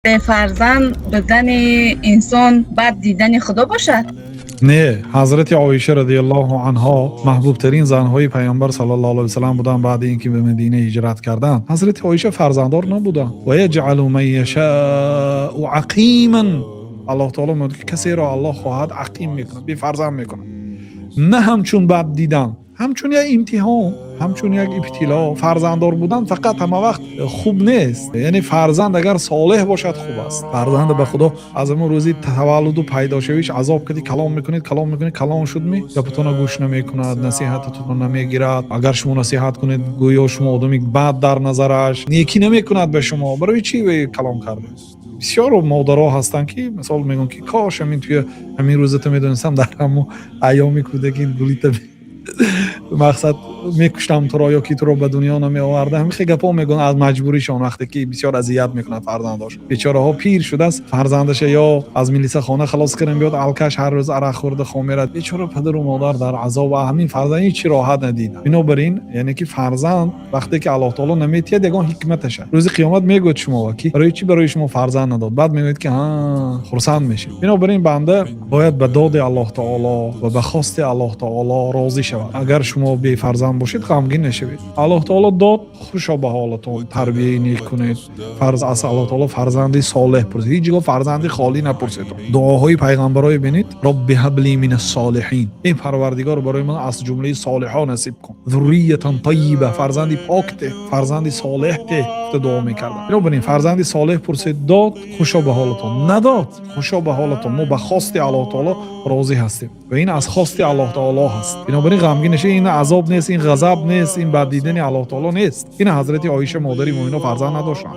Бефарзанд будани инсон бад дидани Худо бошад? Не, Ҳазрати Оиша радиаллоҳу анҳо маҳбубтарин занҳои Пайғамбар саллаллоҳу алайҳи васаллам буданд. Баъди ин ки ба Мадина ҳиҷрат карданд, Ҳазрати Оиша фарзанддор набуданд. Ва яҷъалу ман яшаъу ақиман. Аллоҳ таоло мегӯяд, ки касеро Аллоҳ хоҳад, ақим мекунад, бефарзанд мекунад. На ҳамчун бад дидан, ҳамчун як имтиҳон, ҳамчун як ибтило. Фарзанддор будан фақат ҳама вақт хуб нест. Яъне фарзанд агар солеҳ бошад, хуб аст. Фарзанда ба Худо аз ҳамон рӯзи таваллуду пайдошавиш азоб кардӣ, калон мекунед, калон мекунед, калон шудми, гапатонро гӯш намекунад, насиҳататонро намегирад. Агар шумо насиҳат кунед, гӯё шумо одами бад дар назараш, некӣ намекунад ба шумо. Барои чӣ калон кардед? Бисёр модаро ҳастанд, ки мисол мегӯянд, ки кош ҳамин туя ҳамин рӯзата медонистам, дар ҳамо айёми кӯдакӣ гулита мақсад мекуштам туро ё ки туро ба дунё намеовардам. Ҳамин хел гапҳо мегӯянд аз маҷбуришон, вақте ки бисёр азият мекунад фарзандош. Бечораҳо пир шудааст, фарзандаша ё аз милисахона халос кардам, биёд, алкаш, ҳар рӯз арақ хӯрда хом мерад. Бечора падару модар дар азоб ва ҳамин фарзанд ҳеҷ чи роҳат надида. Бинобар ин, яъне ки фарзанд вақте ки Аллоҳ таоло наметиҳад, ягон ҳикматаша. Рӯзи қиёмат мегӯяд шумо, ки барои чӣ барои шумо фарзанд надод? Баъд мегӯяд, ки ҳа, хурсанд мешед. Бинобар ин банда бояд ба доди Аллоҳ таоло ва ба хости Аллоҳ таоло розӣ шавад. Агар шумо бефарзанд бошед, ғамгин нашавед. Аллоҳ таоло дод, хушо ба ҳолатон, тарбияи нек кунед. Фарз аз Аллоҳ таоло фарзанди солеҳ пурсед, ҳеҷ гоҳ фарзанди холӣ напурсед. Дуоҳои пайғамбарои бинед: Робби ҳабли мина солиҳин, эй Парвардигор, барои ман аз ҷумлаи солиҳо насиб кун, зурриятан тайиба, фарзанди пок те, фарзанди солеҳ те, гуфта дуо мекарданд. Бинобар ин фарзанди солеҳ пурсед, дод, хушо ба ҳолатон, надод, хушо ба ҳолатон. Мо ба хости Аллоҳ таоло розӣ ҳастем ва ин аз хости Аллоҳ таоло ҳаст. Бинобар ин ғамгин нашед. Ин азоб нест, ин ғазаб нест, ин бад дидани Аллоҳ таоло нест. Ин Ҳазрати Оиша, модари мӯмино, фарзанд надоштанд.